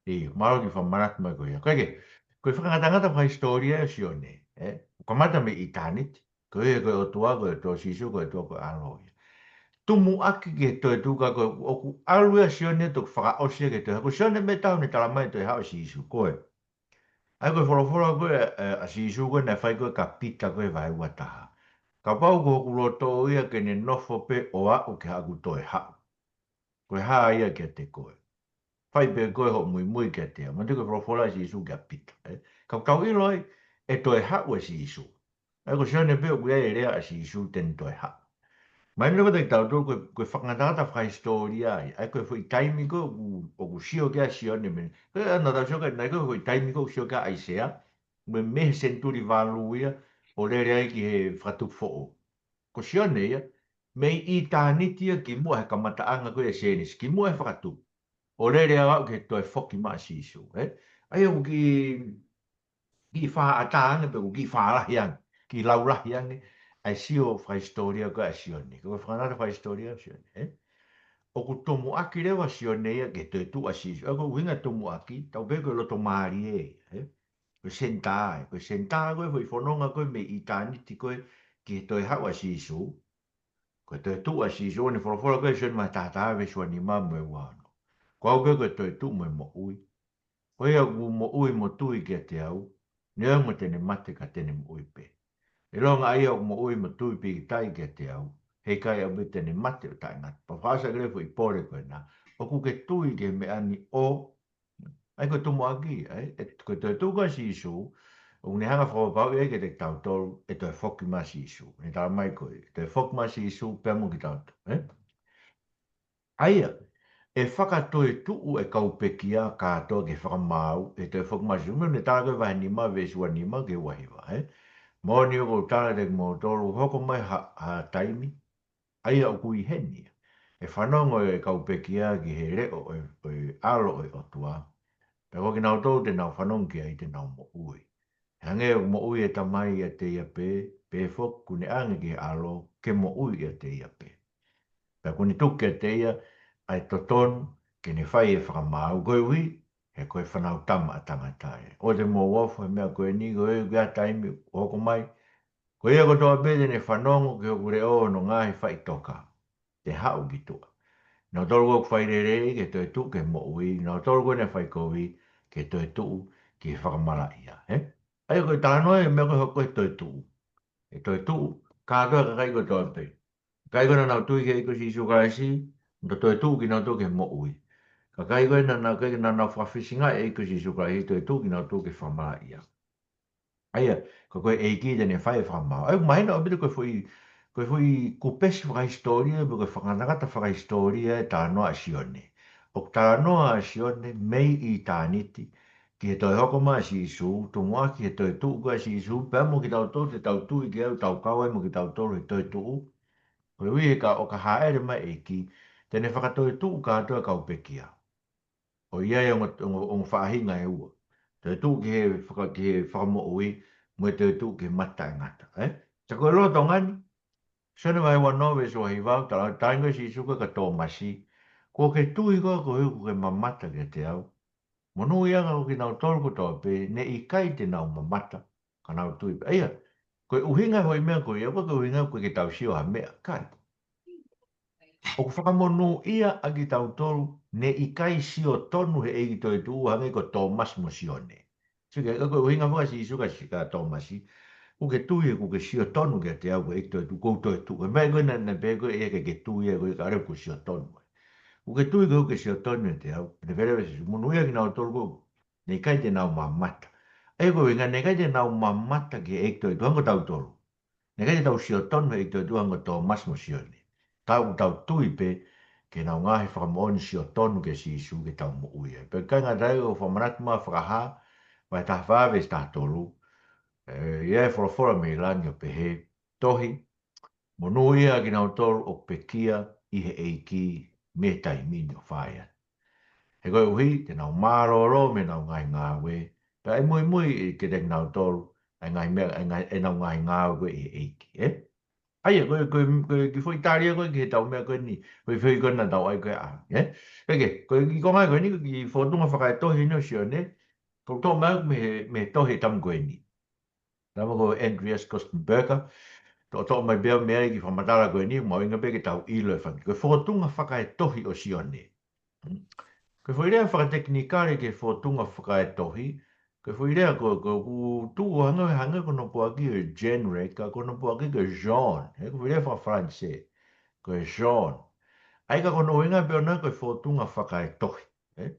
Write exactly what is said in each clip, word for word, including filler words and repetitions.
ʻIo, mālō ki he fakamanatu mai ko ia. Ko e ke, ko e fakangatangata fakahisitōlia ʻo Sione, ē? ʻOku kamata mei ʻitāniti, ko ia ko e ʻOtua, ko e ʻOtua ʻo Sīsū, ko e ʻOtua ko e ʻAlo ia. Tumuʻaki ki he toetuʻu ka ko e, ʻoku ʻalu ia Sione toki fakaʻosi ia ki he toehaʻu. Ko Sione meʻa taha naʻe talamai e toehaʻu ʻo Sīsū, ko e. ʻA ia ko e folofola ko e, ē, ʻa Sīsū ko e naʻe fai ko e kia Pita ko e vahe ua taha. Kapau ko hoku loto ia ke ne nofo pē ʻo aʻu ki haʻaku toehaʻu. Ko e hā ia kiate koe? Fai pē koe hoʻo muimui kiate au. Manatuʻi ko e folofola ʻa Sīsū kia Pita, ē? Ka ʻoku tau ʻilo ai, ʻe toehaʻu ʻa Sīsū. ʻA ia ko Sione pē ʻoku ʻi ai e lea ʻa Sīsū te ne toehaʻu. Mahino leva kiate kitautolu ko e, ko e fakangatangata fakahisitōlia ia. ʻA ia ko e foʻi taimi ko ē ʻoku, ʻoku sio ki ai ʻa Sione mei, ko e ʻana tau sio ki ai, naʻe ko e foʻi taimi ko ē ʻoku sio ki ai ʻa ʻAisea, mei, mei he senituli valu ia, ʻo lele ai ki he fakatupu foʻou. Ko Sione ia, mei ʻitāniti ia kimuʻa he kamataʻanga ko e Sēnesi, kimuʻa he fakatupu. ʻO lele aʻu ki he toe foki mai ʻa Sīsū, ē? ʻA ia ʻoku kiʻi, kiʻi faʻa ʻatā ange, pe ʻoku kiʻi faʻa lahi ange, kiʻi laulahi ange, ʻa e sio fakahisitōlia ko ē ʻa Sione. Ko e fakangatangata fakahisitōlia ʻa Sione, ē? ʻOku tumuʻaki leva Sione ia ki he toetuʻu ʻa Sīsū. ʻA ia ko e ʻuhinga tumuʻaki, tau pehē ko e loto mālie ia, ē? Ko e senitā, ē? Ko e senitā ko e foʻi fononga ko e mei ʻitāniti ko e ki he toehaʻu ʻa Sīsū. Ko e toetuʻu ʻa Sīsū, ʻoku ne folofola ko e Sione vahe taha taha veesi ua nima mo e ua ono. Ko au pē ko e toetuʻu mo e moʻui. Ko ia ʻoku moʻui mo tui kiate au, neongo te ne mate ka te ne moʻui pē. ʻIlonga ʻa ia ʻoku moʻui mo tui pīkitai kiate au, heʻikai ʻaupito te ne mate ʻo taʻengata. Pea fakaʻosi ʻaki leva e foʻi pole ko ena, ʻoku ke tui ki he meʻa ni ʻo ʻA ia ko e tumuʻaki, ʻa ia, ē, ko e toetuʻu ko ē ʻa Sīsū, ʻoku ne hanga ʻo fakapapauʻi ai kiate kitautolu, ʻe toe foki mai ʻa Sīsū. Ne talamai ko e, toe foki mai ʻa Sīsū, pea mo kitautolu, ē? ʻA ia, ʻe fakatoetuʻu e kau pekia kātoa ki he fakamaau, ʻi he toe foki mai ʻa Sīsū. Meʻa ne tala ko e vahe nima, veesi ua nima ki he ua hiva, ē? Moʻoni ʻoku ou tala kiate kimoutolu, hoko mai ha, ha taimi, ʻa ia ʻoku ʻi heni ia. ʻE fanongo e kau pekia ki he leʻo ʻo e, ʻo e ʻAlo ʻo e ʻOtua. Pea ko kinautolu te nau fanongo ki ai te nau moʻui. He hangē ʻoku moʻui e Tamai ʻiate ia pē, pehē foki kuo ne ʻange ki he ʻAlo ke moʻui ʻiate ia pē. Pea kuo ne tuku kiate ia ʻa e totonu ke ne fai e fakamaau koeʻuhi, he ko e Fānautama ʻa Tangata ē. ʻOua te mou ofo he meʻa ko eni, koeʻuhi ʻoku ʻi ai ha taimi ʻe hoko mai, ko ia kotoa pē te ne fanongo ki hoku leʻo ʻi hono ngaahi faʻitoka, te haʻu ki tuʻa. Nautolu ʻoku fai lelei ke toetuʻu ki he moʻui, nautolu ko ē naʻe fai kovi ke toetuʻu ki he fakamalaʻia, ē? ʻA ia ko e talanoa e meʻa ko e hoko e toetuʻu. ʻE toetuʻu kātoa e kakai kotoa pē. Kakai ko ē naʻa nau tui ki he ʻEiki ko Sīsū Kalaisi, naʻa nau toetuʻu kinautolu ki he moʻui. Kakai ko ē naʻa nau, kakai naʻa nau fakafisingaʻi e ʻEiki ko Sīsū Kalaisi, toetuʻu kinautolu ki he fakamalaʻia. ʻA ia, ko e, ko e ʻEiki te ne fai e fakamaau. ʻA ia, mahino ʻaupito ko e foʻi, ko e foʻi kupesi fakahisitōlia, pe ko e fakangatangata fakahisitōlia e talanoa ʻa Sione. ʻOku talanoa ʻa Sione mei ʻitāniti, ki he toe hoko mai ʻa Sīsū, tumuʻaki he toetuʻu ko ē ʻa Sīsū, pea mo kitautolu te tau tui ki ai, tau kau ai mo kitautolu he toetuʻu. Koeʻuhi he ka ʻo ka hāʻele mai e ʻEiki, te ne fakatoetuʻu kātoa e kau pekia. ʻO ʻi ai e ongo, ongo, ongo faʻahinga ʻe ua. Toetuʻu ki he faka-, ki he fakamoʻui, mo e toetuʻu ki he mate taʻengata, ē? Ka ko e lolotonga ni, Sione vahe ua noa veesi ua hiva, tala, talaange ʻe Sīsū ko ē kia Tōmasi, kuo ke tui koā koeʻuhi kuo ke mamata kiate au? Monūʻia ange ko kinautolu kotoa pē, naʻe ʻikai te nau mamata, ka nau tui pē. ʻA ia, ko e ʻuhinga e foʻi meʻa ko ia, ʻoku ʻikai ko e ʻuhinga ko e ke tau sio ha meʻa, ʻikai. ʻOku fakamonūʻia ʻa kitautolu, naʻe ʻikai sio tonu he ʻEiki toetuʻu hangē ko Tōmasi mo Sione. Sio ki he, ko e ʻuhinga faka Sīsū kia, kia Tōmasi, kuo ke tui he kuo ke sio tonu kiate au ko e ʻEiki toetuʻu, kuo u toetuʻu. Ko e meʻa ko ē naʻa, naʻa ne pehē ko e ʻikai ke tui ia ko e ka leo kuo sio tonu. Kuo ke tui he kuo ke sio tonu kiate au. Naʻa ne pehē leva ʻe Sīsū, monūʻia kinautolu ko ē naʻe ʻikai te nau mamata. ʻA ia ko e ʻuhinga naʻe ʻikai te nau mamata ki he ʻEiki toetuʻu hangē ko tautolu. Naʻe ʻikai te tau sio tonu he ʻEiki toetuʻu hangē ko Tōmasi mo Sione. Ka ʻoku tau tui pē ki heʻenau ngaahi fakamoʻoni sio tonu kia Sīsū ke tau moʻui ai. Pea ʻikai ngata ai, ʻoku fakamanatu mai Fakahā vahe taha fā veesi taha tolu. ʻE, ʻi ai e folofola mei langi ʻo pehē, tohi, monūʻia kinautolu ʻoku pekia ʻi he ʻEiki mei he taimi ni ʻo fai atu. He koeʻuhi te nau mālōlō mei heʻenau ngaahi ngāue, pea ʻe muimui kiate kinautolu ʻa e ngaahi meʻa, ʻa e ngaahi, ʻenau ngaahi ngāue ko ē ʻi he ʻEiki, ē? ʻA ia, ko e, ko e, ko e kiʻi foʻi tali ko ē ki he tau meʻa ko eni, ko e foʻi ko ē naʻa tau ʻai ko ē ʻa, ē? Pea ke, ko e kiʻi konga ko eni, ko e kiʻi fōtunga fakaetohi eni ʻo Sione, ko e toʻo mai mei he, mei he tohi ʻa e tama ko eni. Tama ko Andreas Köstenberger, toʻo, toʻo mai pē ʻa e meʻa ʻi he kiʻi fakamatala ko eni, mahuʻinga pē ke tau ʻilo e fanga kiʻi. Ko e fōtunga fakaetohi ʻo Sione. Ko e foʻi lea fakatekinikale ki he fōtunga fakaetohi, ko e foʻi lea ko, ko, ko e tuʻu hangē, hangē ko hono puʻaki ʻo Jenrick, ka ko hono puʻaki ko Jean, ē, ko e foʻi lea faka-Falanisē, ko Jean. ʻA ia ka ko hono ʻuhinga pē ʻona ko e fōtunga fakaetohi, ē.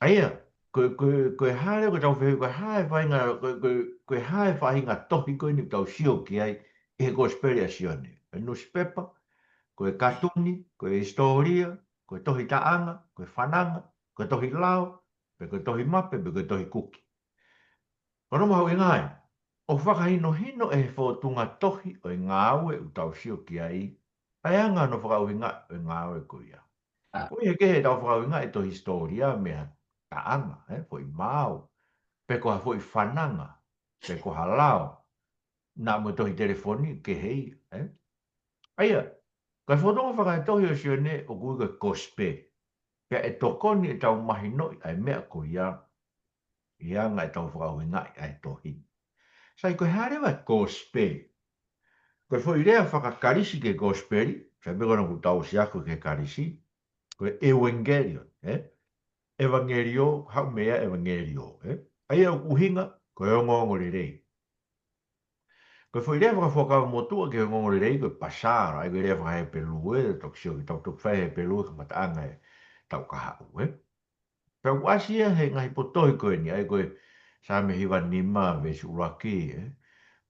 ʻA ia, ko, ko, ko e hā leva ko e tau fehuʻi, ko e hā e faʻahinga, ko, ko, ko e hā e faʻahinga tohi ko eni ʻoku tau sio ki ai ʻi he Kosipeli ʻa Sione. Ko e nusipepa, ko e katuni, ko e hisitōlia, ko e tohi taʻanga, ko e fananga, ko e tohi lao, pe ko e tohi mape, pe ko e tohi kuki. Ko hono mahuʻinga ē, ʻoku fakahinohino ʻe he fōtunga tohi ʻo e ngāue ʻoku tau sio ki ai, ʻa e anga hono fakaʻuhingaʻi ʻo e ngāue ko ia. ʻA. Ko ia ke he tau fakaʻuhingaʻi e tohi hisitōlia mei ha taʻanga, ē, foʻi maau, pe ko ha foʻi fananga, pe ko ha lao, naʻa mo e tohi telefoni kehe ia, ē? ʻA ia, ko e fōtunga fakaetohi ʻo Sione ʻoku ui ko e Kosipeli. Pea ʻe tokoni ʻetau mahinoʻi ʻa e meʻa ko ia, ʻi he anga ʻetau fakaʻuhingaʻi ʻa e tohi. Sai, ko e hā leva e Kosipeli? Ko e foʻi lea faka-Kalisi ki he Kosipeli, sai pē ko ena ʻoku tau ʻosi ako ki he Kalisi, ko e euangelion, ē? ʻEvangeliō, haʻu mei he ʻevangelio, ē? ʻA ia ʻoku ʻuhinga, ko e ongoongolelei. Ko e foʻi lea fakafuakava motuʻa ki he ongoongolelei ko e basara, ʻa ia ko e lea faka-Hepelū ē, toki sio ki he tau toki fai Hepelū he kamataʻanga ʻo e taʻu kahaʻu, ē. Pea ʻoku ʻasi ia he ngaahi potohi ko eni, ʻa ia ko e Saame hiva nima veesi ʻuluaki, ē.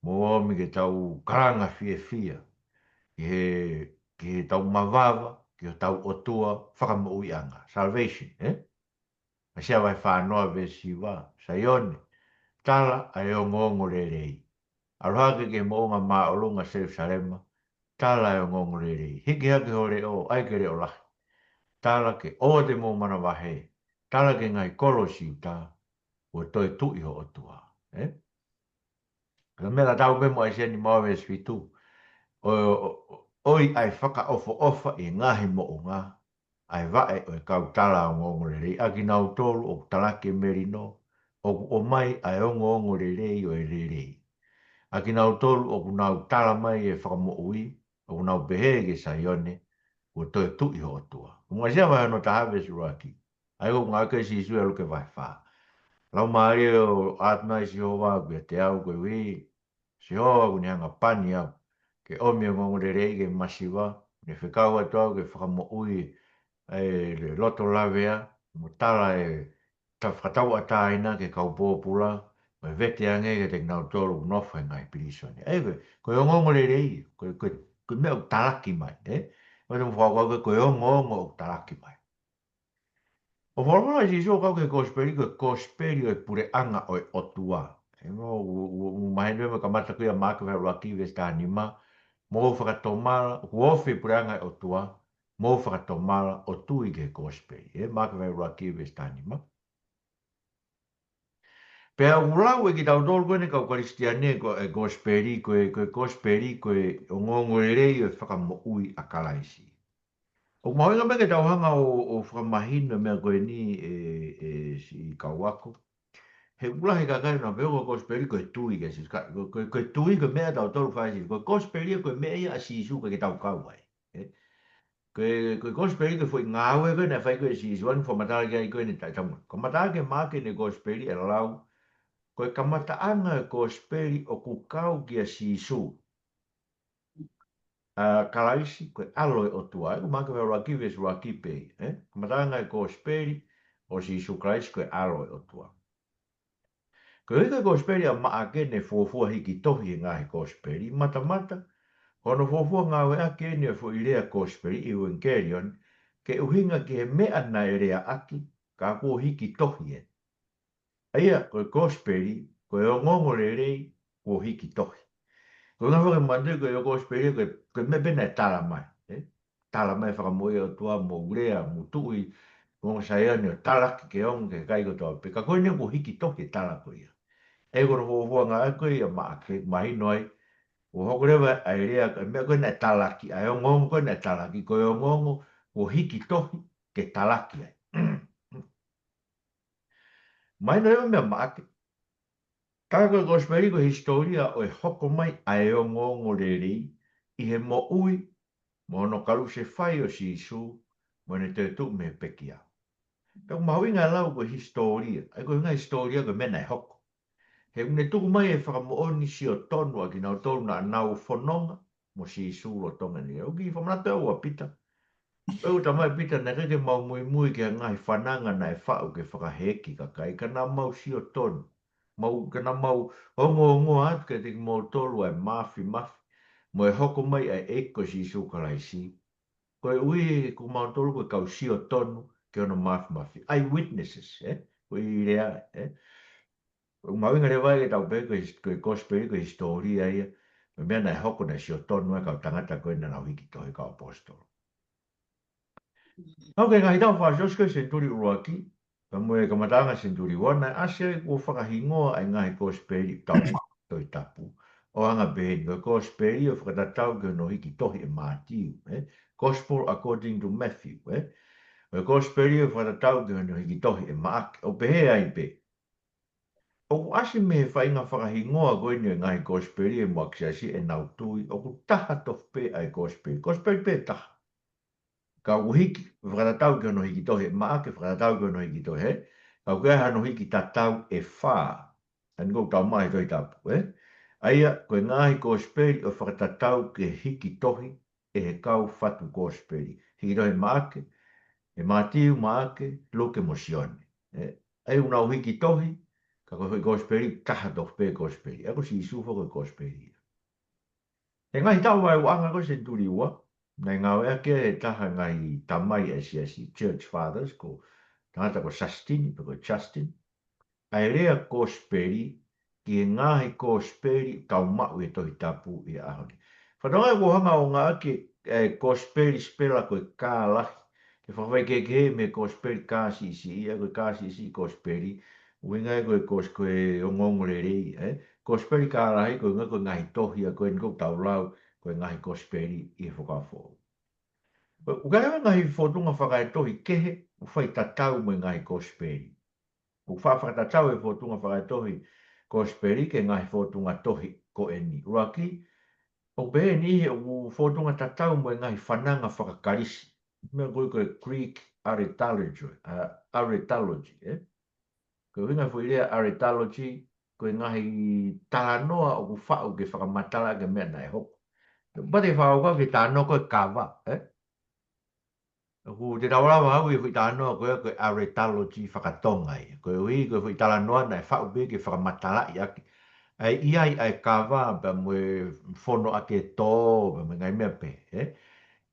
Mou omi ke tau kalanga fiefia, ki he, ki he tau mavava, ki hotau ʻOtua, fakamoʻuiʻanga, salvation, ē. ʻAisea vahe fā noa veesi hiva, Saione, tala ʻa e ongoongolelei. ʻAlu hake ki he moʻunga māʻolunga Selusalema, tala ʻa e ongoongolelei. Hiki hake ho leʻo, ʻai ke leʻo lahi. Tala ke ʻoua te mou manavahē. Tala ki he ngaahi kolo ʻo Siuta, kuo toe tuʻi ho ʻOtua. Ē? Ka meʻa tatau pē mo ʻAisea nima ua veesi fitu. ʻO, ʻo, ʻo, ʻoi ʻa e fakaʻofoʻofa ʻi he ngaahi moʻunga, ʻa e vaʻe ʻo e kau tala ongoongolelei, ʻa kinautolu ʻoku talaki e melino, ʻoku ʻomai ʻa e ongoongolelei ʻo e lelei. ʻA kinautolu ʻoku nau tala mai e fakamoʻui, ʻoku nau pehē ki Saione, kuo toe tuʻi ho ʻOtua. Ko ʻAisea vahe ono taha veesi ʻuluaki. ʻA ia ko e ngāue ʻa Sīsū ʻi he Luke vahe fā. Laumālie ʻo e ʻAtamai Sihova ʻoku ʻiate au koeʻuhi, Sihova kuo ne hanga ʻo pani au ke ʻomi e ongoongolelei ki he masiva, ne fekau atu au ke fakamoʻui e loto lavea, mo tala e ta-, fakatauʻatāina ki he kau pōpula, mo e veteange kiate kinautolu ʻoku nofo he ngaahi pilīsone. ʻA ia ko e, ko e ongoongolelei, ko e, ko e, ko e meʻa ʻoku talaki mai, ē? ʻOua te mou fakakaukau ko e ongoongo ʻoku talaki mai. ʻOku folofola ʻa Sīsū ʻo kau ki he Kosipeli, ko e Kosipeli ʻo e puleʻanga ʻo e ʻOtua. ʻE mo, u, u, u maheni mo kamata ko ia Maʻake vahe ʻuluaki veesi taha nima, mou fakatomala, ʻoku ofi e puleʻanga ʻo e ʻOtua, mou fakatomala ʻo tui ki he Kosipeli. Ē, Maʻake vahe ʻuluaki veesi taha nima. Pea ʻoku lau ʻe kitautolu ko eni kau Kalisitiane ko e Kosipeli, ko e, ko e Kosipeli, ko e ongoongolelei ʻo e fakamoʻui ʻa Kalaisi. ʻOku mahuʻinga pē ke tau hanga ʻo, ʻo fakamahino e meʻa ko eni ē, ē siʻi kau ako. He ʻoku lahi e kakai naʻa nau pehē ko e Kosipeli ko e tui kia Sīsū. Ka, ko, ko, ko e tui ko e meʻa ʻa tautolu fai Sīsū. Ko e Kosipeli ko e meʻa ia ʻa Sīsū ʻikai ke tau kau ai. Ē? Ko e, ko e Kosipeli ko e foʻi ngāue ko ē naʻe fai ko ē ʻe Sīsū, ʻa eni fakamatala ki ai ko eni taʻe tamu. Kamata ʻaki e Maʻake ʻene Kosipeli ʻe lau, ko e kamataʻanga e Kosipeli ʻoku kau kia Sīsū. ʻA Kalaisi ko e ʻAlo ʻo e ʻOtua, ē, ko Maʻake vahe ʻuluaki veesi ʻuluaki pē, ē? Kamataʻanga e Kosipeli ʻo Sīsū Kalaisi ko e ʻAlo ʻo e ʻOtua. Ko e ʻuhi ko e Kosipeli ʻa Maʻake ne fuofua hiki tohi he ngaahi Kosipeli, matamata, ko hono fuofua ngāueʻaki eni e foʻi lea Kosipeli, euangelion, ke ʻuhinga ki he meʻa naʻe leaʻaki, ka kuo hiki tohi eni. ʻA ia, ko e Kosipeli, ko e ongoongolelei, kuo hiki tohi. Ko e ngaahi fakamanatu ko e Kosipeli, ko e, ko e meʻa pē naʻe tala mai, ē? Tala mai fakamoʻui ʻa e ʻOtua, mou lea, mou tuʻi, mou Saione ʻo talaki ke ongo ki he kakai kotoa pē. Ka ko eni kuo hiki tohi e tala ko ia. ʻA ia ko hono fuofua ngāueʻaki ko ia ʻa Maʻake, mahino ai, ʻO hoko leva ʻa e lea, ʻa e meʻa ko ē naʻe talaki, ʻa e ongoongo ko ē naʻe talaki, ko e ongoongo ʻo hiki tohi ke talaki ai. Mahino leva meia Maʻake. Ka ko e kosipeli ko e hisitōlia ʻo e hoko mai ʻa e ongoongo lelei ʻi he moʻui mo hono kalusefai ʻo Sīsū mo ʻene toetuʻu mei he pekia. Pea ʻoku mahuʻinga e lau ko e hisitōlia, ʻa ia ko e ngaahi hisitōlia ko e meʻa naʻe hoko. He ʻoku ne tuku mai e fakamoʻoni siotonu ʻa kinautolu naʻa nau fononga mo Sīsū lolotonga ʻene. ʻOku kiʻi fakamanatu ʻe au ʻa Pita. Pea ʻoku talamai ʻe Pita naʻe ʻikai ke mau muimui ki he ngaahi fananga naʻe faʻu ke fakahēki kakai, ka naʻa mau siotonu. Mau, ka naʻa mau ongoongoa atu kiate kimoutolu ʻa e māfimafi mo e hoko mai ʻa e ʻEiki ko Sīsū Kalaisi. Koeʻuhi ko mautolu ko e kau siotonu ki hono māfimafi. Eyewitnesses, ē? Ko e lea, ē? ʻOku mahuʻinga leva ia ke tau pehē ko e his-, ko e kosipeli ko e hisitōlia ia. Ko e meʻa naʻe hoko naʻe siotonu e kau tangata ko ē naʻa nau hiki tohi, kau ʻaposetolo. Ka ko e ngaahi taʻu fakaʻosi ko ē senituli ʻuluaki, pea mo e kamataʻanga senituli ua, naʻe ʻasi ai kuo fakahingoa ʻa e ngaahi kosipeli ʻoku tau maʻu he Tohi Tapu. ʻO hanga pehē ni, ko e kosipeli ʻo fakatatau ki hono hiki tohi ʻe Mātiu, ē? Gospel according to Matthew, ē? Ko e kosipeli ʻo fakatatau ki hono hiki tohi ʻe Maʻake, ʻo pehē ai pē. ʻOku ʻasi mei he faʻahinga fakahingoa ko eni ʻo e ngaahi kosipeli ʻe Muʻaki Siasi ʻenau tui, ʻoku taha tofu pē ʻa e kosipeli. Kosipeli pē taha. Ka ʻoku hiki, fakatatau ki hono hiki tohi ʻe Maʻake, fakatatau ki hono hiki tohi ʻe, ka ʻoku ʻi ai hano hiki tatau ʻe fā. ʻA eni ʻoku tau maʻu he Tohi Tapu, ē? ʻA ia, ko e ngaahi kosipeli ʻo fakatatau ki he hiki tohi ʻe he kau fatu kosipeli. Hiki tohi ʻe Maʻake, ʻe Mātiu, Maʻake, Luke mo Sione. Ē? ʻA ia ʻoku nau hiki tohi, ka ko e foʻi kosipeli, taha tofu pē kosipeli. ʻA ia ko Sīsū foki ko e kosipeli ia. He ngaahi taʻu vaeuaʻanga ko ē senituli ua, naʻe ngāueʻaki ʻe he taha ngaahi tamai ʻa e siasi, Church Fathers, ko e tangata ko Sasitini, pe ko Justin, ʻa e lea kosipeli ki he ngaahi kosipeli ʻoku tau maʻu he Tohi Tapu ʻi he ʻaho ni. Fakatokangaʻi ʻoku hanga ʻo ngāueʻaki e kosipeli sipela ko e kālahi ke fakafaikehekehe mei he kosipeli kāsiʻisiʻi, ʻa ia ko e kāsiʻisiʻi kosipeli, ʻuhinga ia ko e kos-, ko e ongoongo lelei, ē? Kosipeli kālahi, ko e ʻuhinga ko e ngaahi tohi ia ko eni ʻoku tau lau ko e ngaahi kosipeli ʻi he Fuakava Foʻou. ʻOku ʻi ai e ngaahi fōtunga fakaetohi kehe ʻoku fai tatau mo e ngaahi kosipeli. ʻOku fa-, fakatatau e fōtunga fakaetohi kosipeli ki he ngaahi fōtunga tohi ko eni. ʻUluaki, ʻoku pehē ʻe niʻihi ʻoku fōtunga tatau mo e ngaahi fananga fakaKalisi. Meʻa ko ē ko e Greek aretalogy, ā, aretalogy, ē? Ko e ʻuhinga e foʻi lea aretalogy, ko e ngaahi talanoa ʻoku faʻu ke fakamatalaʻi ʻa e meʻa naʻe hoko. Pea te u fakakaukau ki he talanoa ko e kava, ē? ʻOku te tau lava ʻo ui e foʻi talanoa ko ē ko e aretalogy fakatonga ia. Koeʻuhi ko e foʻi talanoa naʻe faʻu pē ke fakamatalaʻi ʻaki ʻa e ʻi ai ʻa e kava pea mo e fono ʻaki e tō, pea mo e ngaahi meʻa pehē, ē?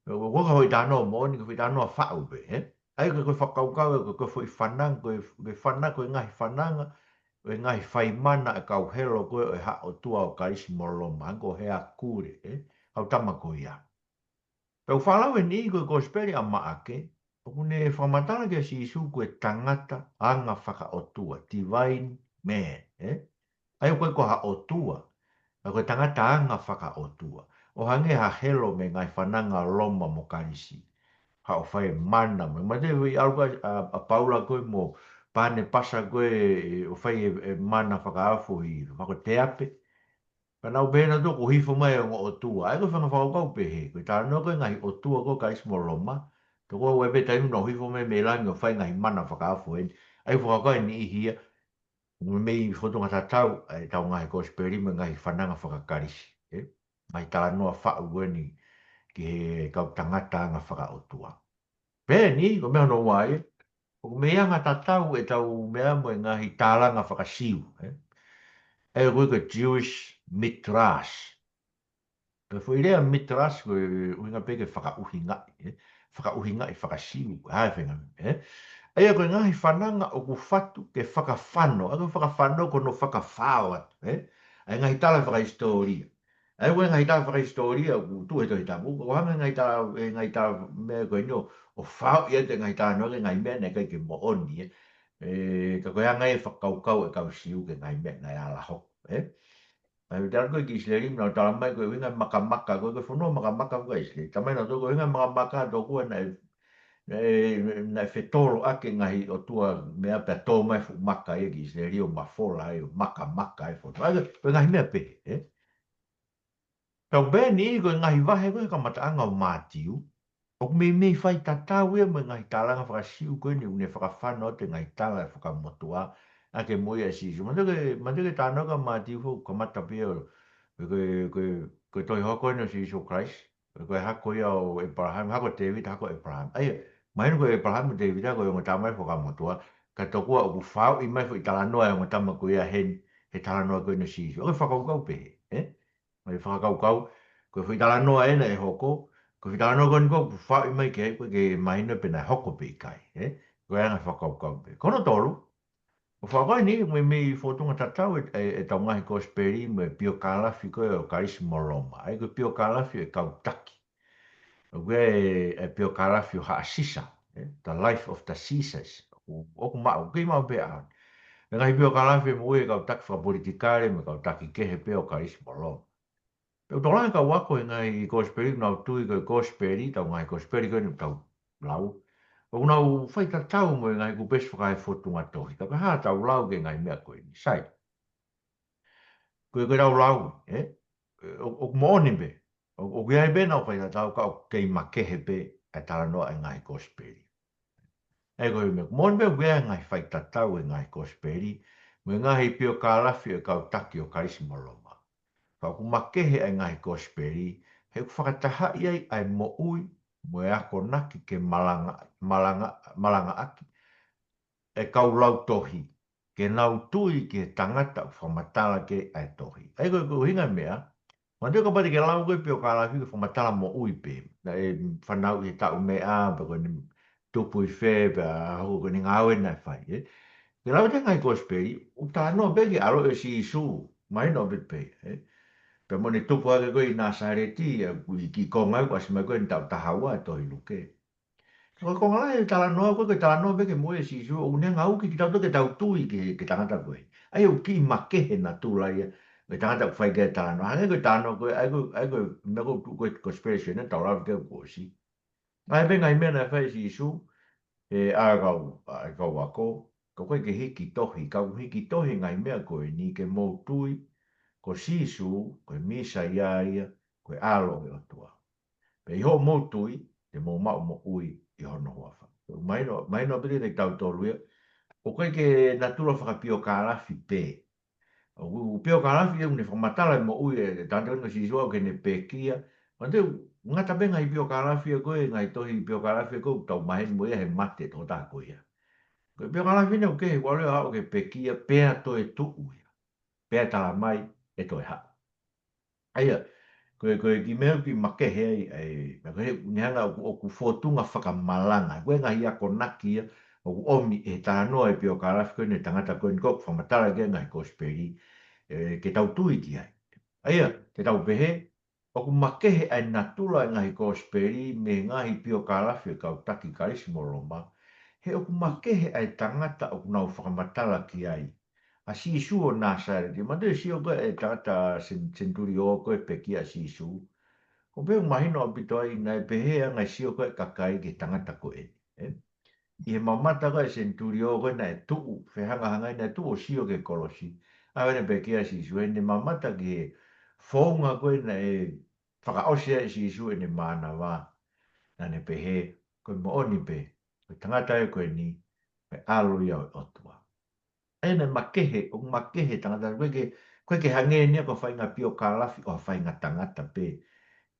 ʻOku ʻikai ko ha foʻi talanoa moʻoni, ko e foʻi talanoa faʻu pē, ē? ʻA ia ko e, ko e fakakaukau ē, ko e, ko e foʻi fananga, ko e, ko e fana-, ko e ngaahi fananga ʻo e ngaahi fai mana ʻa e kau helo ko ē ʻo e haʻa ʻotua ʻo Kalisi mo Loma, ko Heakule, ē? Kau tama ko ia. Pea ʻoku fakalau ʻe niʻihi ko e kosipeli ʻa Maʻake, ʻoku ne fakamatala kia Sīsū ko e tangata anga fakaʻotua, divine man, ē? ʻA ia ʻoku ʻikai ko ha ʻotua, ka ko e tangata anga fakaʻotua. ʻO hangē ha helo mei he ngaahi fananga ʻo Loma mo Kalisi. Haʻu ʻo fai e mana, mo e mate ʻi ʻalu ko ē ʻa, ʻa Paula ko ē mo Panepasa ko ē ʻo fai e, e mana fakaofo ʻi, fakateape. Pea nau pehē nautolu kuo hifo mai e ongo ʻotua. ʻA ia ko e fanga fakakaukau pehē, ko e talanoa ko ē ngaahi ʻotua ko ē Kalisi mo Loma, tokua ʻoku ʻi ai pē taimi nau hifo mai mei langi ʻo fai ngaahi mana fakaofo eni. ʻA ia fakakaukau ʻe niʻihi ia, ʻoku mei fōtunga tatau ʻa ʻetau ngaahi kosipeli mo e ngaahi fananga fakaKalisi, ē? Ngaahi talanoa faʻu ko eni ki he kau tangata anga fakaʻotua. Pea eni, ko e meʻa hono ua ia, ʻoku mei anga tatau ʻetau meʻa mo e ngaahi tālanga fakaSiu, ē? ʻA ia ko e, ko e Jewish Midrash. Ko e foʻi lea Midrash ko e ʻuhinga pē ke fakaʻuhingaʻi, ē? Fakaʻuhingaʻi fakaSiu, ʻa e fenga, ē? ʻA ia ko e ngaahi fananga ʻoku fatu ke fakafano, ʻa ia ko e fakafano ko hono fakafao atu, ē? ʻA e ngaahi tala fakahisitōlia. ʻA ia ko e ngaahi tala fakahisitōlia ʻoku tuʻu he Tohi Tapu, ʻoku hanga e ngaahi tala, e ngaahi tala meʻa ko eni ʻo, ʻo faoʻi atu e ngaahi talanoa ki he ngaahi meʻa naʻe ʻikai ke moʻoni, ē. Ē, ka ko e anga e fakakaukau e kau Siu ki he ngaahi meʻa naʻe ala hoko, ē. ʻa e tala ko ē ki ʻIsileli, naʻa nau tala mai ko e ʻuhinga makamaka, ko e, ko e fonua makamaka ko ē ʻIsileli. Tala mai naʻa nau tō ko e ʻuhinga makamaka, tō ko ē naʻe, naʻe, naʻe fetolo ʻaki e ngaahi ʻotua meʻa pea tō mai e fuʻu maka ia ki ʻIsileli ʻo mafola ai ʻo makamaka e fonua. ʻA ia, ko e ngaahi meʻa pehē, ē? Tau pehē ni ko e ngaahi vahe ko ē he kamataʻanga ʻo Mātiu, ʻoku meimei faitatau ia mo e ngaahi tālanga faka-Siu ko eni ʻoku ne fakafano atu e ngaahi tala ʻa e Fuakava Motuʻa ʻaki e moʻui ʻa Sīsū. Manatu ki he, manatu ki he talanoa ko ē ʻa Mātiu foʻou kamata pē ʻo, ko e, ko e, ko e tohi hohoko eni ʻo Sīsū Kalaisi, ko e, ko e hako ia ʻo ʻĒpalahame, hako ʻo Tēvita, hako ʻo ʻĒpalahame. ʻA ia, mahino ko ʻĒpalahame mo Tēvita ko e ongo tama ʻo e Fuakava Motuʻa, ka tokua ʻoku faʻu mai e foʻi talanoa ʻa e ongo tama ko ia heni, he talanoa ko eni ʻo Sīsū. ʻOku fakakaukau pehē, ē? Mo e fakakaukau, ko e foʻi talanoa ena ʻe hoko, ko e foʻi talanoa ko eni ʻoku faʻu mai ki ai, ʻoku ʻikai ke mahino pe naʻe hoko pe ʻikai, ē? Ko e anga e fakakaukau pē. Ko hono tolu, ʻoku fakakaukau ni, meimei fōtunga tatau e, e, ʻetau ngaahi kosipeli mo e piokālafi ko ē ʻo Kalisi mo Loma. ʻA ia ko e piokālafi ʻo e kau taki. ʻOku ʻi ai e, e piokālafi ʻo Haʻa Sisa, ē? The Life of the Caesars. ʻOku, ʻoku maʻu, kei maʻu pē ʻaho ni. Mo e ngaahi piokālafi ʻo e moʻui ʻa e kau taki fakapolitikale mo e kau taki kehe pē ʻo Kalisi mo Loma. Pea ʻoku tokolahi e kau ako he ngaahi kosipeli, nau tui ko e kosipeli, ʻetau ngaahi kosipeli ko eni ʻoku tau lau, ʻoku nau faitatau mo e ngaahi kupesi fakaefōtunga tohi. Ka ko e hā ʻetau lau ki he ngaahi meʻa ko eni? Sai. Ko e, ko ʻetau lau, ē? ʻO, ʻoku moʻoni pē. ʻO, ʻoku ʻi ai pē ʻenau faitatau ka ʻoku kei makehe pē ʻa e talanoa ʻa e ngaahi kosipeli. ʻA ia ko e meʻa, moʻoni pē ʻoku ʻi ai e ngaahi faitatau ʻi he ngaahi kosipeli mo e ngaahi piokālafi ʻo e kau taki ʻo Kalisi mo Loma. Ka ʻoku makehe ʻa e ngaahi kosipeli, he ʻoku fakatahaʻi ai ʻa e moʻui mo e akonaki ke malanga, malanga, malangaʻaki e kau lautohi, ke nau tui ki he tangata ʻoku fakamatala ki ai ʻa e tohi. ʻA ia ko e, ko e ʻuhinga e meʻa, manatu kapau te ke lau ko ē piokālafi ko e fakamatala moʻui pē. Naʻe fanauʻi he taʻu meʻa, pe ko ʻene tupu ʻi fē, pea hoko ko ʻene ngāue naʻe fai, ē? Ke lau atu e ngaahi kosipeli, ʻoku talanoa pē ki he ʻaloʻi ʻo Sīsū, mahino pē pē, ē? Pea mo ʻene tupu hake ko ē ʻi Nāsaleti, ʻa ia ko e kiʻi konga ʻoku ʻasi mai ko ē ʻene taʻu taha ua ʻi he tohi Luke. Ko e konga lahi e talanoa ko ē, ko e talanoa pē ki he moʻui ʻa Sīsū, ʻoku ne hanga ʻo uki kitautolu ke tau tui ki he, ki he tangata ko ē. ʻA ia ʻoku kiʻi makehe e natula ia ʻo e tangata ʻoku fai ki ai e talanoa. Hangē ko e talanoa ko ē, ʻa ia ko e, ʻa ia ko e meʻa ko ē ʻoku tuʻu ko ē he kosipeli ʻo Sione, tau lau ki ai kuo ʻosi. ʻA ia pē ngaahi meʻa naʻe fai ʻe Sīsū, ē, ʻa e kau, ʻa e kau ako, ka ʻoku ʻikai ke hiki tohi, ka ʻoku hiki tohi e ngaahi meʻa ko eni ke mou tui ko Sīsū ko e Mīsaia ia, ko e ʻAlo ʻo e ʻOtua. Pea ʻi hoʻomou tui, te mou maʻu moʻui ʻi hono huafa. Mahino, mahino pē kiate kitautolu ia, ʻoku ʻikai ke natula fakapiokālafi pē. ʻOku piokālafi ia ʻoku ne fakamatala e moʻui ʻa e tangata ko eni ko Sīsū ʻo aʻu ki heʻene pekia. Manatu, ngata pē ngaahi piokālafi ia ko ē, ngaahi tohi piokālafi ia ko ē, ʻoku tau maheni mo ia he mate e tokotaha ko ia. Ko e piokālafi eni ʻoku kehe, kuo ʻalu ia ʻo aʻu ki he pekia, pea toe tuʻu ia. Pea tala mai ʻe toe haʻu. ʻA ia, ko e, ko e kiʻi meʻa ʻoku kiʻi makehe ai, ʻa e, meʻa ko ē, ne hanga ʻoku, ʻoku fōtunga fakamalanga. Ko e ngaahi akonaki ia ʻoku ʻomi ʻe he talanoa ʻa e piokālafi ko eni ʻo e tangata ko eni ʻoku fakamatala ki ai e ngaahi kosipeli, ē, ke tau tui ki ai. ʻA ia, te tau pehē, ʻoku makehe ʻa e natula ʻo e ngaahi kosipeli mei he ngaahi piokālafi ʻo e kau taki Kalisi mo Loma, he ʻoku makehe ʻa e tangata ʻoku nau fakamatala ki ai, ʻa Sīsū ʻo Nāsaleti. Manatu e sio ko ē ʻa e tangata sen-, senituliō ko ē ʻo pekia ʻa Sīsū. ʻOku pehē ʻoku mahino ʻaupito ai naʻe pehē ʻa e ngaahi sio ko ē ʻa e kakai ki he tangata ko eni, ē? ʻI he mamata ko ē ʻa e senituliō ko ē naʻe tuʻu, fehangahangai naʻe tuʻu ʻo sio ki he kolosi. ʻA ē naʻe pekia ʻa Sīsū, heʻene mamata ki he founga ko ē naʻe fakaʻosi ai ʻe Sīsū ʻene mānava. Naʻa ne pehē, ko e moʻoni pē, ko e tangata ia ko eni, ko e ʻAlo ia ʻo e ʻOtua. ʻA ia naʻe makehe, ʻoku makehe e tangata, ʻoku ʻikai ke, ʻoku ʻikai ke hangē eni ia ko e faʻahinga piokālafi ʻo ha faʻahinga tangata pē.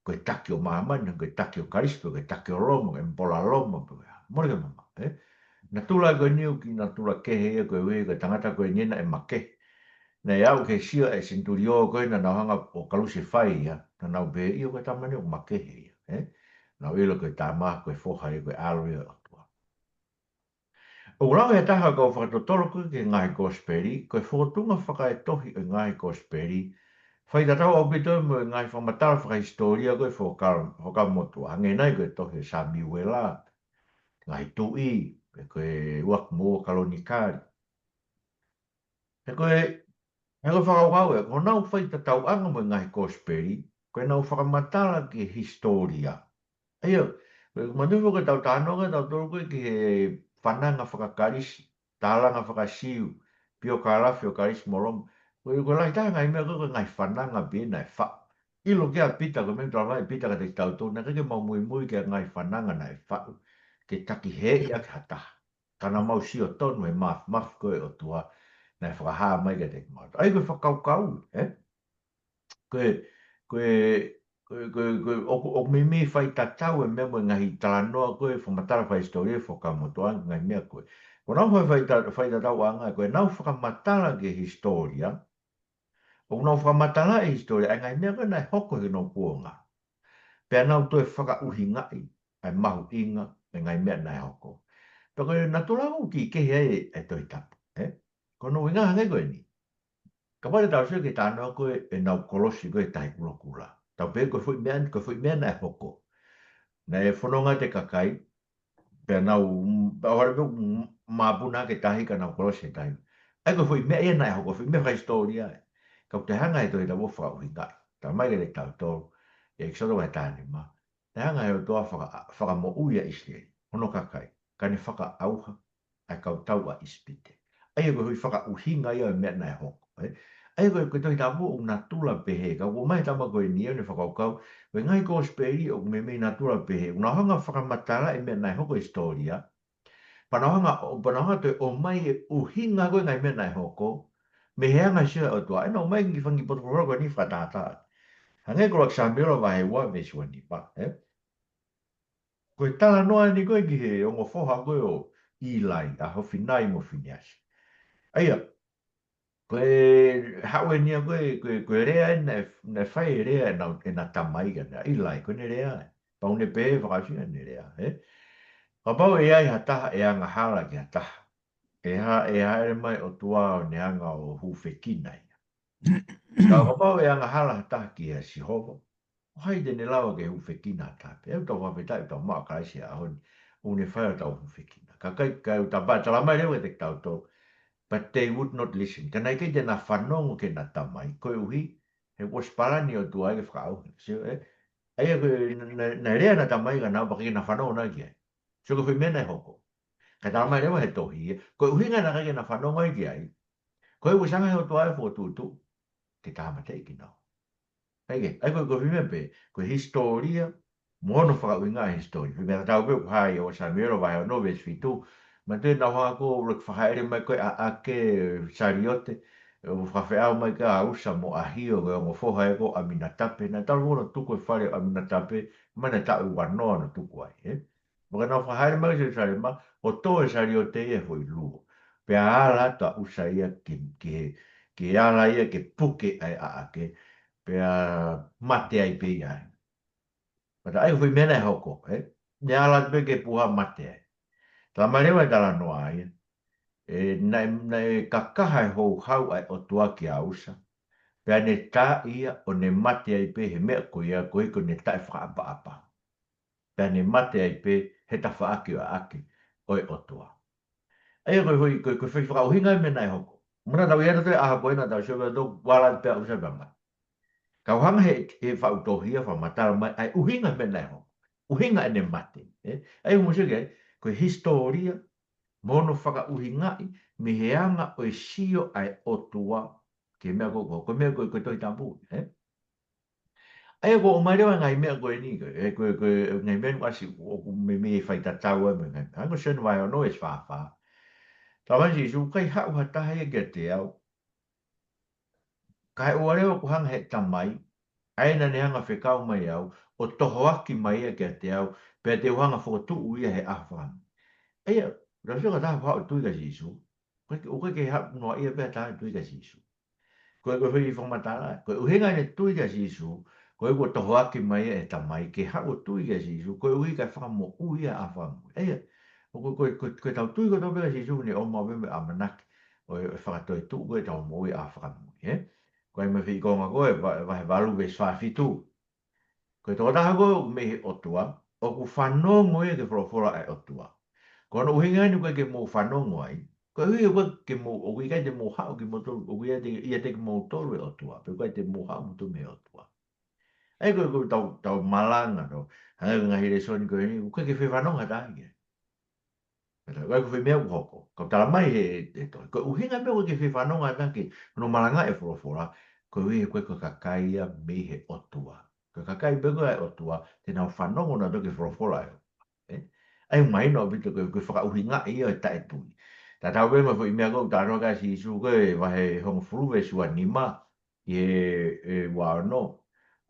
Ko e taki ʻo māmani, ko e taki ʻo Kalaisi, ko e taki ʻo Loma, ko e ʻemipolo Loma, ko e, mole ke mama, ē? Natula ko eni ʻoku kiʻi natula kehe ia ko e ʻuhi, ko e tangata ko eni naʻe makehe. Naʻe aʻu ki he sio ʻa e senituliō ko ē naʻa nau hanga ʻo kalusefai ia, naʻa nau pehē ʻio ko e tama ni ʻoku makehe ia, ē? Nau ʻilo ko e tama, ko e foha ia, ko e ʻAlo ia ʻo e ʻOtua. ʻOku lau ʻe ha taha ʻo e kau fakatotolo ko ē ki he ngaahi kosipeli, ko e fōtunga fakaetohi ʻo e ngaahi kosipeli, faitatau ʻaupito mo e ngaahi fakamatala fakahisitōlia ko ē ʻa e Fuakava, Fuakava Motuʻa, hangē nai ko e tohi ʻa Samiuela, Ngaahi Tuʻi, pe ko e ua mo ua Kalonikali. He ko e, He ko e fakakaukau ē, ko honau faitatauʻanga mo e ngaahi kosipeli, ko ʻenau fakamatala ki he hisitōlia. ʻA ia, ko e manatuʻi ko e tau talanoa ko ē tautolu ko ē ki he fananga fakaKalisi, tālanga fakaSiu, piokalafi ʻo Kalisi mo Loma. Ko e, ko e lahi taha ngaahi meʻa ko ē ko e ngaahi fananga pē naʻe faʻu. ʻIlo ki ai ʻa Pita, ko e meʻa talamai ʻe Pita kiate kitautolu, naʻe ʻikai ke mau muimui ki he ngaahi fananga naʻe faʻu ke takihēʻi ʻaki ha taha. Ka naʻa mau sio tonu he māfimafi ko ē ʻo e ʻOtua naʻe fakahā mai kiate kimautolu. ʻA ia ko e fakakaukau, ē? Ko e, ko e, ko e, ko e, ko e, ʻoku, ʻoku meimei faitatau e meʻa mo e ngaahi talanoa ko ē fakamatala fakahisitōlia, fakamotuʻa, ngaahi meʻa ko ē. Ko honau fai, faita-, faitatauʻanga, ko ʻenau fakamatala ki he hisitōlia, ʻoku nau fakamatala e hisitōlia, ʻa e ngaahi meʻa ko ē naʻe hoko he nau kuonga. Pea nau toe fakaʻuhingaʻi ʻa e mahuʻinga e ngaahi meʻa naʻe hoko. Pea ko e natula ʻoku kiʻi kehe ai e Tohi Tapu, ē? Ko hono ʻuhinga hangē ko eni. Kapau te tau sio ki he talanoa ko ē ʻenau kolosi ko ē Tahi Kulokula. Tau pehē ko e foʻi meʻa, ko e foʻi meʻa naʻe hoko. Naʻe fononga atu e kakai, pea nau, pea ʻohovale pē ʻo māpuna ʻaki e tahi ka nau kolosi he tahi. ʻA ia ko e foʻi meʻa ia naʻe hoko, foʻi meʻa fakahisitōlia ē. Ka ʻoku toe hanga ʻe he Tohi Tapu ʻo fakaʻuhingaʻi. Talamai kiate kitautolu ʻi ʻEkisoto vahe taha nima, naʻe hanga ʻe he ʻOtua ʻo faka-, fakamoʻui ʻa ʻIsileli, hono kakai, ka ne fakaʻauha ʻa e kau tau ʻa ʻIsipite. ʻA ia ko e foʻi fakaʻuhinga ia ʻo e meʻa naʻe hoko, ē? ʻA ia ko e, ko e Tohi Tapu ʻoku natula pehē, ka ʻoku ʻomai e tama ko eni ʻo ne fakakaukau, ko e ngaahi kosipeli ʻoku meimei natula pehē, ʻoku nau hanga ʻo fakamatala e meʻa naʻe hoko he hisitōlia, pea nau hanga, pea nau hanga ʻo toe ʻomai e ʻuhinga ko ē ngaahi meʻa naʻe hoko, mei he anga e sio ʻa e ʻOtua, ʻa ia naʻa nau ʻomai e kiʻi fanga kiʻi potu folofola ko eni fakatātā. Hangē ko ʻUluaki Samiuela vahe ua veesi ua nima, ē? Ko e talanoa eni ko ē ki he ongo foha ko ē ʻo ʻIlai, ʻa Hofinai mo Finiasi. ʻA ia, ko e haʻu eni ia ko ē, ko e, ko e lea eni naʻe, naʻe fai e lea ʻenau, ʻena tamai kia ʻIlai, ko ʻene lea ē. Pau ne pehē fakaʻosi ʻene lea, ē? Kapau ʻe ʻi ai ha taha ʻe angahala ki ha taha, ʻe hā, ʻe hāʻele mai e ʻOtua ʻo ne hanga ʻo hūfekina ia. Ka kapau ʻe angahala ha taha kia Sihova, ko hai te ne lava ke hūfekina ha taha pē? ʻOku tau fakafetaʻi ʻoku tau maʻu ʻa Kalaisi he ʻaho ni, ʻoku ne fai ʻo tau hūfekina. Ka ʻikai, ka ʻoku tapa, talamai leva kiate kitautolu, but they would not listen. Ka naʻe ʻikai te na fanongo ki heʻena tamai, koeʻuhi he kuo ʻosi palani e ʻOtua ia ke fakaʻauha. Sio, ē? ʻA ia ko e, na, na, naʻe lea ʻena tamai kia nautolu pea ʻikai ke na fanongo nautolu ki ai. Sio ko e foʻi meʻa naʻe hoko. Ka talamai leva he tohi, ē, ko e ʻuhinga naʻe ʻikai ke na fanongo ai ki ai, ko e ʻuhinga he ʻOtua ʻe fokotuʻutuʻu ke tāmateʻi kinautolu. ʻA ia, ʻa ia ko e, ko e foʻi meʻa pē, ko e hisitōlia, mo hono fakaʻuhinga e hisitōlia. Foʻi meʻa tatau pē ʻoku hā ʻi he ʻuluaki Samiuela vahe ono veesi fitu, manatuʻi naʻa nau hanga ko ē ʻo loki fakaʻaʻele mai ko ē ʻa ʻAke, saliote, ʻo fakafeʻao mai kia ʻUsa mo ʻAhio, ko e ongo foha ē ko ʻAminatape, naʻe talu hono tuku e fale ʻo ʻAminatape, mai naʻe taʻu ʻe uanoa hono tuku ai, ē? Pea ka nau fakahāʻele mai ki Selusalema, ʻo tō e saliote ia he foʻi luo. Pea ala atu ʻa ʻUsa ia ki, ki he, ki he ala ia ke puke ai ʻa ʻAke, pea mate ai pē ia. Pea ʻa ia ko e foʻi meʻa naʻe hoko, ē? Ne ala atu pē ki he puha mate ai. Talamai leva ʻe he talanoa ia, ē, naʻe, naʻe kakaha e houhau ʻa e ʻOtua kia ʻUsa. Pea ne tā ia ʻo ne mate ai pē he meʻa ko ia koeʻuhi ko ʻene taʻefakaʻapaʻapa. Pea ne mate ai pē he tafaʻaki ʻo e ʻaʻake ʻo e ʻOtua. ʻA ia ko e foʻi, ko e, ko e foʻi fakaʻuhinga e meʻa naʻe hoko. Muna tau ia naʻa toe ʻaho ko ē naʻa tau sio pea tau ala pē ʻa ʻUsa pea mate. Ka ʻoku hanga he, he faʻu tohi ia ʻo fakamatala mai ʻa e ʻuhinga e meʻa naʻe hoko. ʻUhinga ʻene mate, ē? ʻA ia ʻoku mou sio ki ai, ko e hisitōlia, mo hono fakaʻuhingaʻi, mei he anga ʻo e sio ʻa e ʻOtua ki he meʻa ko ē, ko e meʻa ko ē, ko e Tohi Tapu, ē? ʻA ia ʻoku ʻomai leva e ngaahi meʻa ko eni, ko e, ko e, ko e ngaahi meʻa naʻe ʻasi ʻoku meimei faitatau ai mo e ngaahi meʻa. Hangē ko Sione vahe ono veesi fā fā. Talamai ʻe Sīsū, ʻikai haʻu ha taha ia kiate au, kae ʻoua leva kuo hanga ʻe he Tamai, ʻa ia naʻa ne hanga ʻo fekau mai au, ʻo tohoaki mai ia kiate au, pea te u hanga ʻo fokotuʻu ia he ʻaho fakamui. ʻA ia, tau sio ki ha taha ʻoku haʻu ʻo tui kia Sīsū, ʻoku ʻikai ke, ʻoku ʻikai ke haʻu noaʻia pē ha taha ʻo tui kia Sīsū. Ko e, ko e foʻi fakamatala, ko e ʻuhinga ʻene tui kia Sīsū, koeʻuhi kuo tohoaki mai ia ʻe he Tamai ke haʻu ʻo tui kia Sīsū, koeʻuhi kae fakamoʻui ia he ʻaho fakamui. ʻA ia, ko, ko, ko, ko ʻetau tui kotoa pē kia Sīsū ʻoku ne ʻomai pē mo e ʻamanaki ʻo e, ʻo e fakatoetuʻu ko ē ʻetau moʻui he ʻaho fakamui, ē? Ko e meʻa fika ko ē, va-, vahe valu veesi fā fitu. Ko e tokotaha ko ē ʻoku mei he ʻOtua, ʻoku fanongo ia ki he folofola ʻa e ʻOtua. Ko hono ʻuhinga eni ʻoku ʻikai ke mou fanongo ai, Koeʻuhi ʻoku ʻikai te mou, ʻoku ʻikai te mou haʻu kimoutolu, ʻoku ʻiate, ʻiate kimoutolu e ʻOtua, pea ʻoku ʻikai te mou haʻu moutolu mei he ʻOtua. ʻA ia ko e, ko e tau, tau malanga, no, hangē ko e ngaahi lēsoni ko eni, ʻoku ʻikai ke fie fanongo ha taha ki ai. Pea ʻoku ʻikai ko e foʻi meʻa ʻoku hoko. Kau tala mai he, he tohi. Ko e ʻuhinga e meʻa ʻoku ʻikai ke fie fanongo ha taha ki hono malanga e folofola, koeʻuhi he ʻoku ʻikai ko e kakai ia mei he ʻOtua. Ko e kakai pē ko ē ʻa e ʻOtua, te nau fanongo nautolu ki he folofola ē. Ē? ʻA ia mahino ʻaupito ko e, ko e fakaʻuhinga ia ʻo e taʻetui. Tatau pē mo e foʻi meʻa ko ē ʻoku talanoa ki ai ʻa Sīsū ko e vahe hongofulu veesi ua nima, ʻi he, ʻe, ua ono.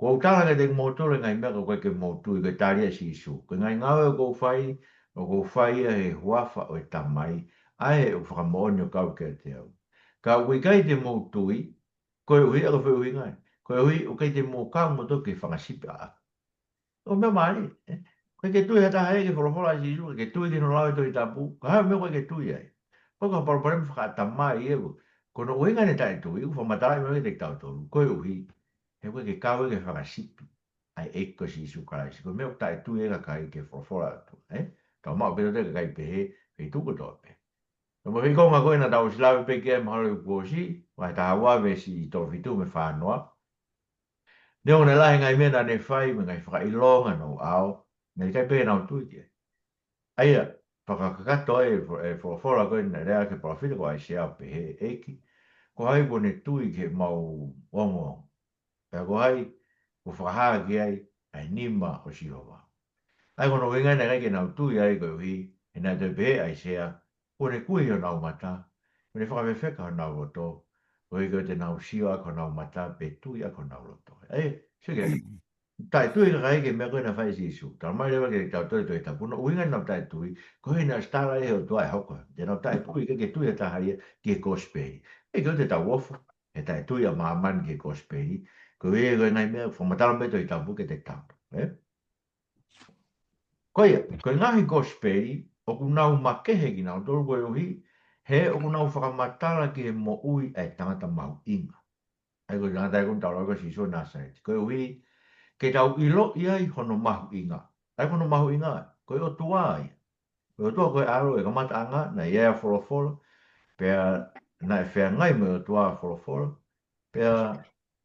Kuo u tala kiate kimoutolu e ngaahi meʻa ka ʻoku ʻikai ke mou tui, ko e tali ʻa Sīsū. Ko e ngaahi ngāue ʻoku ou fai, ʻoku ou fai ia he huafa ʻo e Tamai, ʻa ē ʻoku fakamoʻoni ʻo kau kiate au. Ka ʻoku ʻikai te mou tui, koeʻuhi, ʻa ia ko e foʻi ʻuhinga ē. Koeʻuhi, ʻoku ʻikai te mou kau moutolu ki he fanga sipi ʻaʻaku. ʻO meʻa mālie, ē? ʻOku ʻikai ke tui ha taha ia ki he folofola ʻa Sīsū, ʻikai ke tui ki hono lau e Tohi Tapu, ka ʻi ai e meʻa ʻoku ʻikai ke tui ai. Ko e, ko e palopalema fakaʻatamai ia ʻoku, ko hono ʻuhinga ʻene taʻetui, ʻoku fakamatalaʻi mai kiate kitautolu, koeʻuhi, he ʻoku ʻikai ke kau ia ki he fanga sipi ʻa e ʻEiki ko Sīsū Kalaisi. Ko e meʻa ʻoku taʻetui ai e kakai ki he folofola ʻa e ʻOtua, ē? Tau maʻu pē ʻa e kakai pehē, feituʻu kotoa pē. Ko e meʻa ko ē naʻa tau ʻosi lave pē ki ai mahalo ʻi he kuo ʻosi, vahe taha ua veesi tolu fitu mo e fā noa. Neongo e lahi e ngaahi meʻa naʻa ne fai, mo e ngaahi fakaʻilonga ʻa hono ʻao, naʻe ʻikai pē ke nau tui ki ai. ʻA ia, fakakakato ai e fo-, e folofola ko ē naʻe lea ki ai e palōfita ko ʻAisea ʻo pehē, ʻEiki, ko hai kuo ne tui ki heʻemau ongoongo? Pea ko hai kuo fakahā ki ai ʻa e nima ʻo Sihova? ʻA ia ko hono ʻuhinga naʻe ʻikai ke nau tui ai koeʻuhi, he naʻe toe pehē ʻe ʻAisea, kuo ne kui honau mata, kuo ne fakafefeka honau loto, koeʻuhi ko e te nau sio ʻaki honau mata, pea tui ʻaki honau loto. ʻA ia, sio ki ai. Taʻetui e kakai ki he meʻa ko ē naʻe fai ʻe Sīsū. Tala mai leva kiate kitautolu ʻe he Tohi Tapu, ko hono ʻuhinga naʻa nau taʻetui, koeʻuhi naʻe ʻosi tala ʻe he ʻOtua ʻe hoko. Te nau taʻetui, ʻikai ke tui ha taha ia ki he kosipeli. ʻIkai ke ʻoua te tau ofo he taʻetui ʻa māmani ki he kosipeli. Koeʻuhi ko e ngaahi meʻa, fakamatala mai e Tohi Tapu kiate kitautolu. Ē? Ko ia, ko e ngaahi kosipeli, ʻoku nau makehe kinautolu koeʻuhi, he ʻoku nau fakamatala ki he moʻui ʻa e tangata mahuʻinga. ʻA ia ko e tangata ia ʻoku tau lau ko Sīsū ʻo Nāsaleti. Koeʻuhi, ke tau ʻiloʻi ai hono mahuʻinga. ʻA ia ko hono mahuʻinga, ko e ʻOtua ia. Ko e ʻOtua ko e ʻAlo ʻo e kamataʻanga, naʻe ʻi ai ʻa e folofola, pea naʻe feangai mo e ʻOtua ʻa e folofola, pea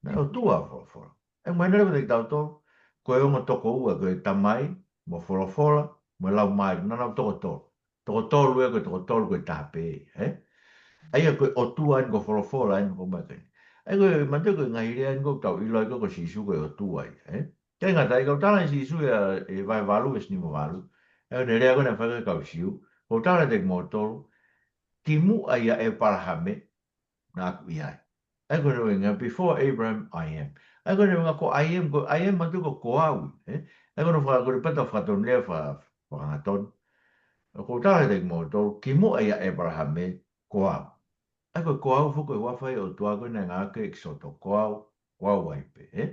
naʻe ʻOtua ʻa e folofola. ʻE mahino leva kiate kitautolu, ko e ongo tokoua, ko e Tamai, mo e folofola, mo e Laumālie, naʻa nau toko tolu. Toko tolu ē, ko e toko tolu ko e taha pē, ē? ʻA ia ko e ʻOtua eni ko e folofola eni ko e meʻa ko eni. ʻA ia ko e, manatuʻi ko e ngaahi lea eni ʻoku tau ʻilo ai ko, ko Sīsū ko e ʻOtua ia, ē? ʻIkai ngata ai, ka ʻoku tala ʻe Sīsū ia ʻi he vahe valu veesi nima valu. ʻA ia ko ʻene lea ko ē naʻe fai ki he kau Siu. ʻOku ou tala kiate kimoutolu, kimuʻa ʻia ʻĒpalahame, naʻa ku ʻi ai. ʻA ia ko hono ʻuhinga, before Abraham, I am. ʻA ia ko hono ʻuhinga ko e I am, ko e I am manatuʻi ko e ko au, ē? ʻA ia ko hono faka-, ko e pata fakatonulea fa-, fakahangatonu. ʻOku ou tala kiate kimoutolu, kimuʻa ʻia ʻĒpalahame, ko au. ʻA ia ko e ko au foki ko e huafa ia ʻo e ʻOtua ko ē naʻe ngāueʻaki ʻi ʻEkisoto, ko au, ko au ai pē, ē?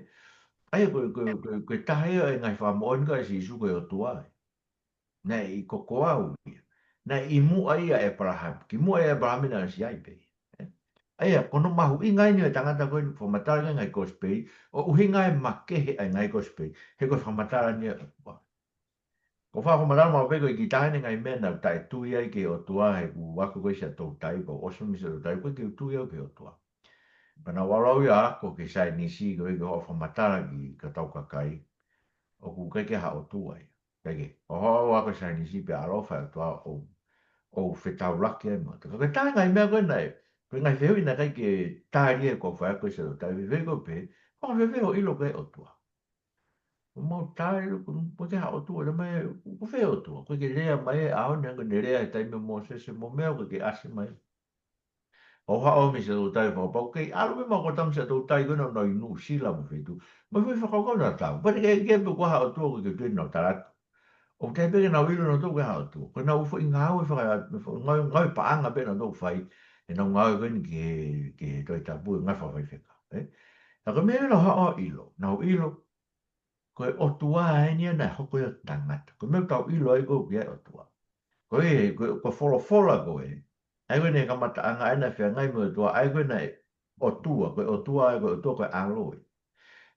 ʻA ia ko e, ko e, ko e, ko e taha ia e ngaahi fakamoʻoni ko ē ʻa Sīsū ko e ʻOtua ia. Naʻe ʻi ko, ko au ia. Naʻe ʻi muʻa ʻia ʻĒpalahame. Kimuʻa ʻia ʻĒpalahame naʻe ʻosi ʻi ai pē ia. Ē? ʻA ia, ko hono mahuʻinga eni ʻo e tangata ko eni fakamatala ki he ngaahi kosipeli, ʻo ʻuhinga e makehe ʻa e ngaahi kosipeli, he ko e fakamatala eni ʻo e ʻOtua. ʻOku ou fakamatala maʻu pē ko e kiʻi taha eni e ngaahi meʻa naʻa ku taʻetui ai ki he ʻOtua he kuo u ako ko ē ʻi Siaʻatoutai, kuo u ʻosi mei Siaʻatoutai, ʻoku ʻikai ke u tui au ki he ʻOtua. Pea naʻa ku ʻalu au ʻo ako ki he saienisi, ko e ʻikai ke u fakamatala ki he kau kakai, ʻoku ʻikai ke ʻi ai ha ʻOtua ia. ʻIkai ke, ʻoku ou ako saienisi pea ʻaloʻofa e ʻOtua ʻo, ʻo fetaulaki ai mo ia. Ka ko e taha e ngaahi meʻa ko ē naʻe, ko e ngaahi fehuʻi naʻe ʻikai ke tali ʻe he kau faiako ʻi Siaʻatoutai, fehuʻi ko e pehē, ko e fēfē hoʻo ʻilo ko e ʻOtua? ʻOku mau tali, ʻoku, ʻoku ʻikai ha ʻOtua, tala mai, ʻoku fē ʻOtua? ʻOku ʻikai ke lea mai he ʻaho ni, hangē ko ʻene lea he taimi ʻo Mōsese mo e meʻa, ʻoku ʻikai ke ʻasi mai. ʻO haʻu mei Siaʻatoutai fakapapau, kei ʻalu mai mo e kau Tonga mei Siaʻatoutai ko ē naʻa nau ʻi Nuʻusila mo e feituʻu. Mo e foʻi fakakaukau naʻa nau tau. Pea ʻikai ke pehē ko ha ʻOtua ʻoku ʻikai ke u tui naʻa nau tala atu. ʻOku ʻikai pē ke nau ʻilo nautolu ko e hā e ʻOtua. Ko ʻenau foʻi ngāue faka-, ngāue, ngāue paʻanga pē naʻa nau fai. ʻEnau ngāue ko eni ki he, ki he Tohi Tapu, ngāue fakafaifekau. Ē? Ka ko e meʻa naʻa nau haʻu ʻo ʻilo. Naʻa nau ʻilo. Ko e ʻOtua eni ia naʻe hoko ia ʻo tangata. Ko e meʻa ʻoku tau ʻilo ai ko ē ʻoku ʻi ai e ʻOtua. Ko e, ko e, ko e folofola ko ē. ʻA ia ko ʻene kamataʻanga ʻa ē naʻe feangai mo e ʻOtua, ʻa ia ko ē naʻe ʻOtua, ko e ʻOtua, ʻa ia ko e ʻOtua ko e ʻAlo ē.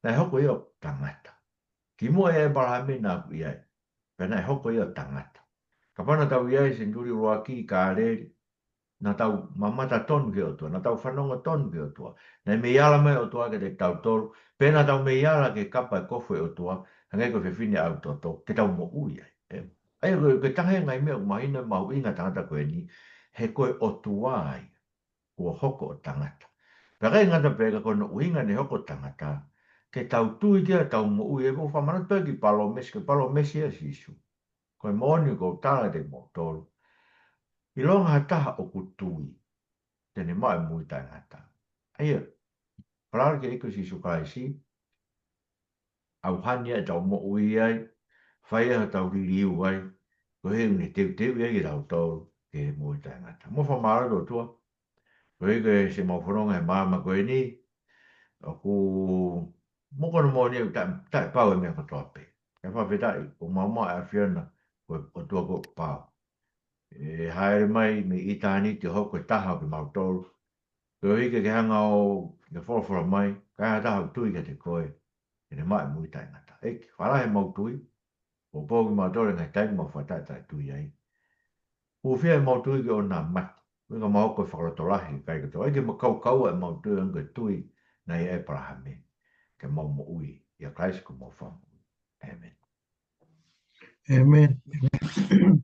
Naʻe hoko ia ʻo tangata. Kimuʻa ʻia ʻĒpalahame naʻa ku ʻi ai. Pea naʻe hoko ia ʻo tangata. Kapau naʻa tau ʻi ai he senituli ʻuluaki, Kāleli, Naʻa tau mamata tonu ki he ʻOtua, naʻa tau fanongo tonu ki he ʻOtua. Naʻe mei ala mai e ʻOtua kiate kitautolu, pea naʻa tau mei ala ki he kapa e kofu e ʻOtua, hangē ko e fefine ʻau toto, ke tau moʻui ai. ʻE, ʻa ia ko e, ko e taha e ngaahi meʻa ʻoku mahino e mahuʻinga ʻo e tangata ko eni, he ko e ʻOtua ia kuo hoko ʻo tangata. Pea ʻikai ngata pē ka ko hono ʻuhinga ne hoko ʻo tangata, ke tau tui ki ai ʻo tau moʻui ai, ʻoku fakamanatu pē ki he palōmesi, ko e palōmesi ia ʻa Sīsū. Ko e moʻoni ʻoku ou tala kiate kimoutolu, ʻilonga ha taha ʻoku tui, te ne maʻu e moʻui taʻengata. ʻA ia, falala ki he ʻEiki ko Sīsū Kalaisi, ʻauhani ai ʻetau moʻui ai, fai ai hotau liliu ai, koeʻuhi ʻoku ne teuteuʻi ai kitautolu ki he moʻui taʻengata. Mou fakamālō ki he ʻOtua, koeʻuhi ko e siʻemau fononga he māmani ko eni, ʻoku, mo ko hono moʻoni ʻoku taʻe, taʻepau e meʻa kotoa pē. Kae fakafetaʻi, ʻoku mau maʻu e ʻAfiona, ko e ʻOtua ʻoku pau. ʻE hāʻele mai mei ʻitāniti ʻo hoko ko e taha ʻo kimautolu. Koeʻuhi ke ke hanga ʻo, ke folofola mai, ka ai ha taha ʻoku tui kiate koe, te ne maʻu e moʻui taʻengata. ʻEiki, fakalahi ʻemau tui, ʻo pō kimautolu he ngaahi taimi ʻoku mau fakataʻetaʻetui ai. Hūfia ʻemau tui ke ʻoua naʻa mate, koeʻuhi ka mau hoko ko e fakalotolahi ki he kakai kotoa. ʻEiki, mo kaukaua ʻemau tui, ʻo hangē ko e tui naʻe ʻi ai ʻa ʻĒpalahame, ke mau moʻui, ʻia Kalaisi ko homau Fakamoʻui. ʻĒmeni. ʻĒmeni.